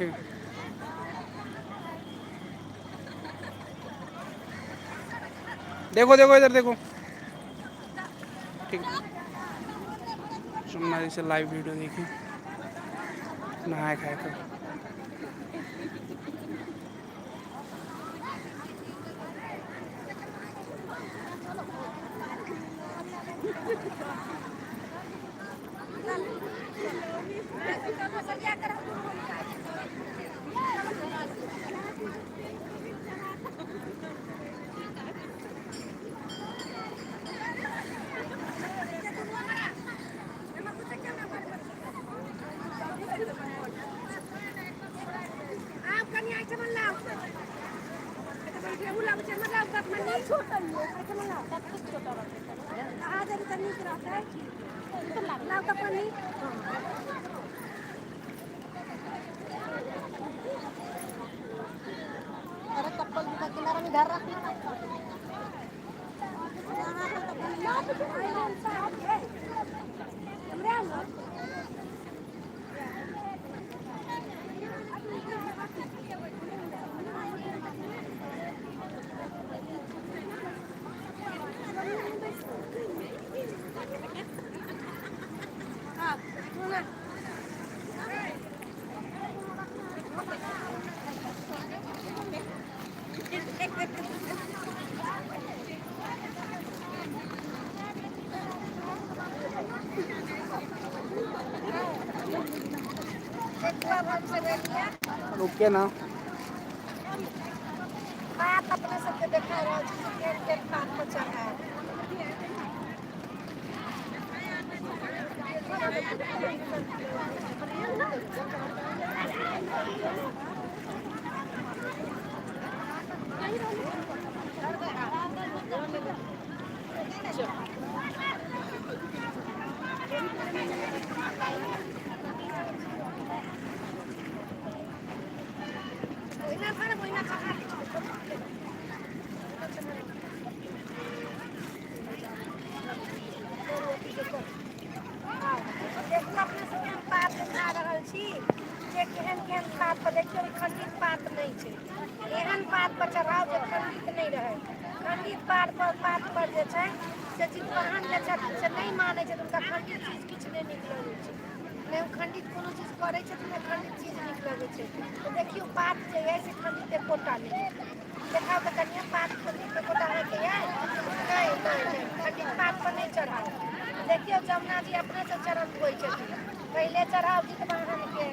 ठीक। देखो देखो इधर देखो। ठीक। जमुना जी से लाइव वीडियो देखी नहाए खाए कर। रुके ना। पात अपने सबके देखा रहल छी जे केहन केहन पात पर चढ़ायब। ओहिना धरब ओहिना चढ़ा देखू अपने सबके हम पात देखा रहल छी जे केहन केहन पात पर देखियौ, ई खण्डित पात नहि छै। एहन पात पर चढ़ाउ जे खण्डित नहि रहै। खण्डित पात पर जे छै से जितवाहन जे छथिन से नहि मानै छथिन। हुनका खण्डित चीज किछु नहि नीक लगै छै। नहि ओ खण्डित कोनो चीज करै छथिन, नहि खण्डित चीज नीक लगै छै। तऽ देखियौ, पात जे अइ से खण्डित एकोटा नहि। देखाउ तऽ कनिया, पात खण्डित एकोटा अहाँके अइ? नहि नहि नहि, खण्डित पात पर नहि चढ़ाउ। देखियौ, जमुना जी अपनेसँ चरण धोइ छथिन। पहिले चढ़ाउ जितवाहनके,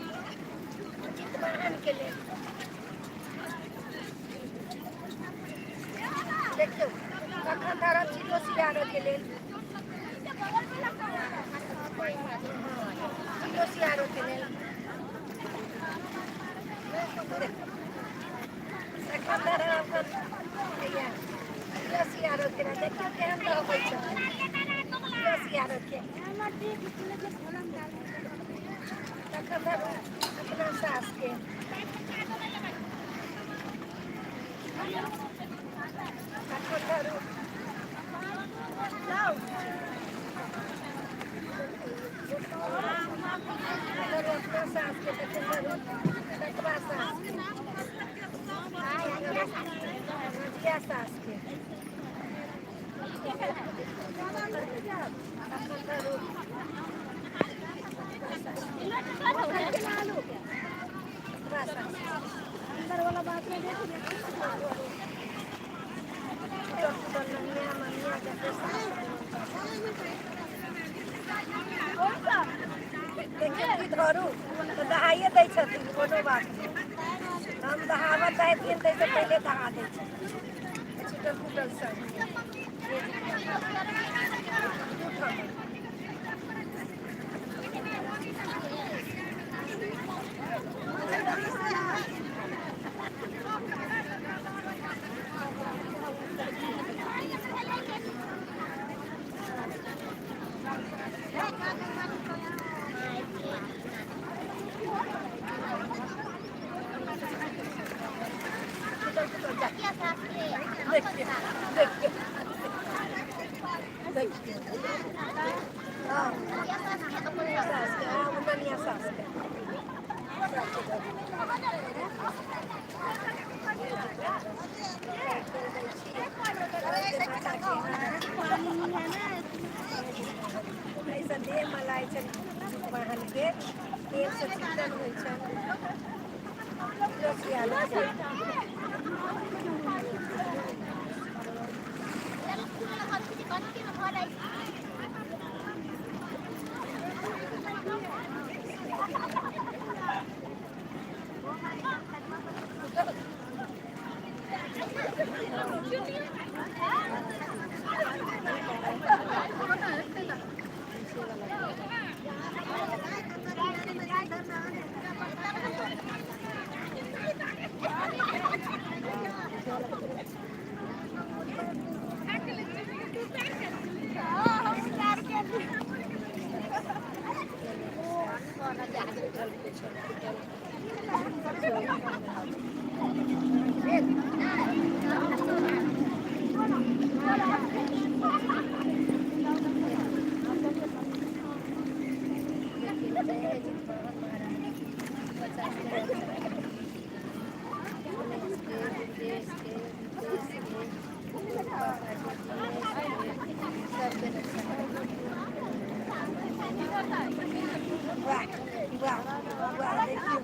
जितवाहनके लेल। देखियौ, तखन धरब चिलो सियारोके लेल। चिलो सियारोके लेल। तखन धरब अपन हैया चिलो सियारोके लेल। देखियौ केहन दहबै छथिन चिलो सियारोके। तखन धरू अपना सासके। तखन धरू धरू अपना सासके। तखन धरू ततबा सासके, रजिया सासके। तखन धरू ततबा सासके। अंदर वाला बात नहीं देख। टूटल टूटल ननिया मनिया जते सास देखियौ की धरू तऽ दहाइए दै छथिन। कोनो बात नहि, हम दहाबऽ चाहै छियनि ताहिसँ पहिले दहा दै छथिन। छूटल फूटल सब दू ठाम। छूटल फूटल जा। देखियौ देखियौ देखियौ। हँ, सासके। हँ, ओ ननिया सासके सबके धरू। देह मलाइ छनि जितवाहनके, तेलसँ चिकन होइ छनि। किलो 46 है। वाह वाह वाह, देखियौ।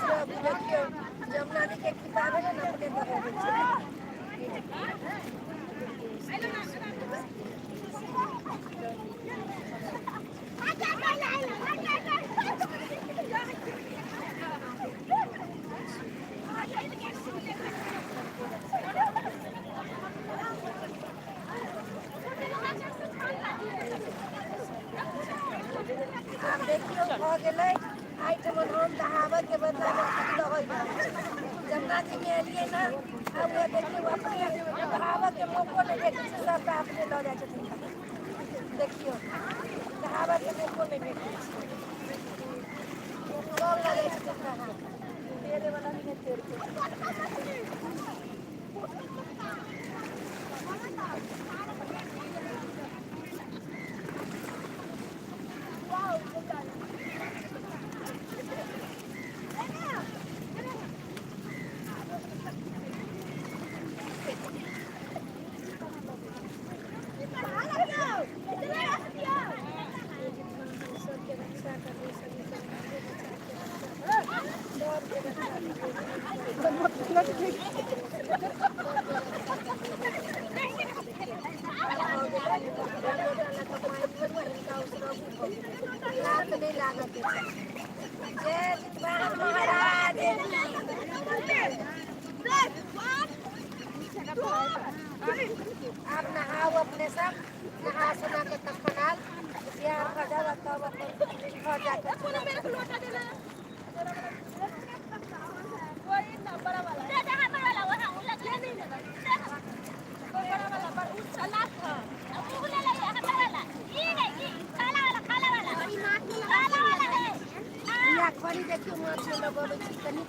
सब देखियौ, जमुना जी के कृपा भेलै ने, अपने दहबै छै। आब देखियौ भऽ गेलै। एहिठमन हम दहाबऽके बदलामे खुद दहै रहल छी। जमुना जीमे एलियै ने, आब उएह देखियौ, अपने दहाबऽके मौको नहि भेटै छै, सबटा अपने लऽ जाइ छथिन। देखियौ, दहाबऽके मौको नहि भेटै छै, सब लऽ जाइ छथिन दहा। तेरे वाला भी नहि तेरके। सबके रक्षा करबै, सभी सबके बचा के रक्षा, सबके रक्षा करबै। हाथ नहि लागऽ के चाही। जय जितवाहन महाराज की। आब नहाउ अपने सब, नहा सोना के तखन आयल तैयार भऽ जाउ आ तब अपन घर जाके चूड़ा। इएह खरी देखियौ, माछमे लगबै छी कनि।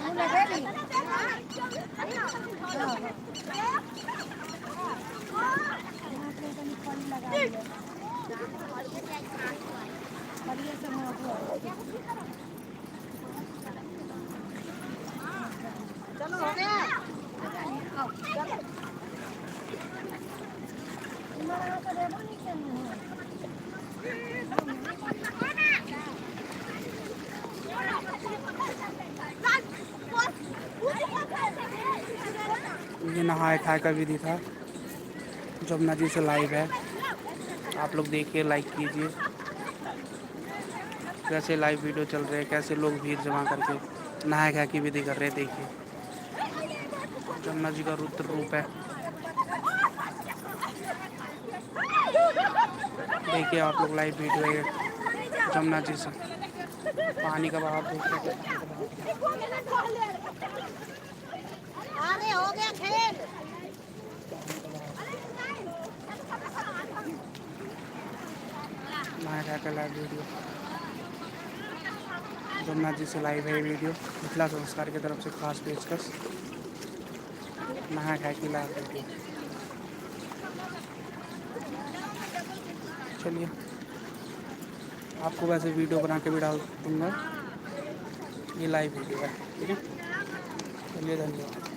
मुँह लगेली। हँ, माछमे कनि खरी लगा लिअ, खरिएसँ माछ। चलो, हो गया। आओ, चलो। इम्हर अहाँके देबो नहि केलहुँ हँ। ये नहाए खाए का विधि था। जमुना जी से लाइव है, आप लोग देखिए, लाइक कीजिए। कैसे लाइव वीडियो चल रहे हैं, कैसे लोग भीड़ जमा करके नहाए खाए की विधि कर रहे हैं। देखिए, जमुना जी का रुद्र रूप है। देखिए आप लोग, लाइव वीडियो है जमुना जी से। पानी का बहाव देख सकते हैं, पानी का बहाव। अरे, हो गया खेल। नहाए खाए का लाइव वीडियो जमुना जी से लाइव है ये वीडियो। मिथिला संस्कार की तरफ से खास पेशकश, नहाए खाए की लाइव वीडियो। चलिए, आपको वैसे वीडियो बना के भी डाल दूँगा, ये लाइव वीडियो है, ठीक है। चलिए, धन्यवाद।